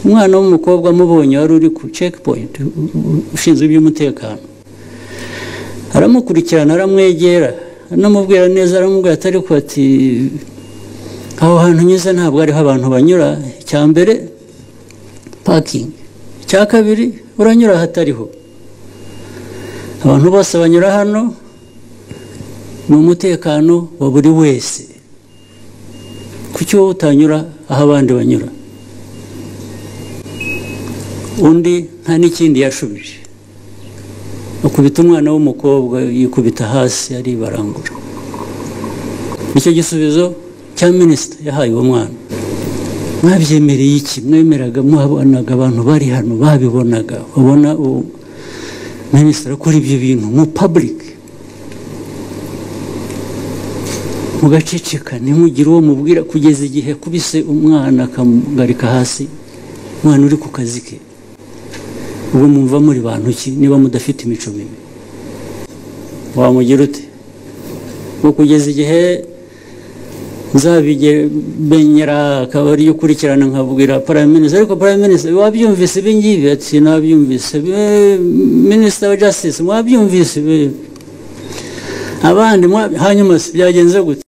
Umwana w'umukobwa amubonye wari uri ku checkpoint ushinzwe iby'umutekano, aramukurikirana, aramwegera, anamubwira neza, aramubwira atari ko ati aho hantu unyuze ntabwo ariho abantu banyura. Icya mbere parking, icya kabiri uranyura ahatariho abantu bose banyura hano, ni umutekano wa buri wese, kuki wowe utanyura aho abandi banyura? Undi nta n'ikindi yashubije, akubita umwana w'umukobwa yikubita hasi aribarangura. Icyo gisubizo cya minisita yahaye uwo mwana. Mwabyemereye iki? Mwemeraga, mwabonaga abantu bari hano babibonaga, babona minisitiri akora ibyo bintu mu public, mugaceceka ntimugire uwo mubwira, kugeza igihe kubise umwana akamugarika hasi, umwana uri ku kazi ke. Ubwo mwumva muri bantu ki niba mudafite imico mibi? Wamugira ute? Ngo kugeza igihe nzabimenyera akaba ariyo ukurikirana nkabwira prime minister, ariko prime minister wabyumvise ibi ngibi? Ati nabyumvise. Minister wa justice mwabyumvise, abandi hanyuma byagenze gute?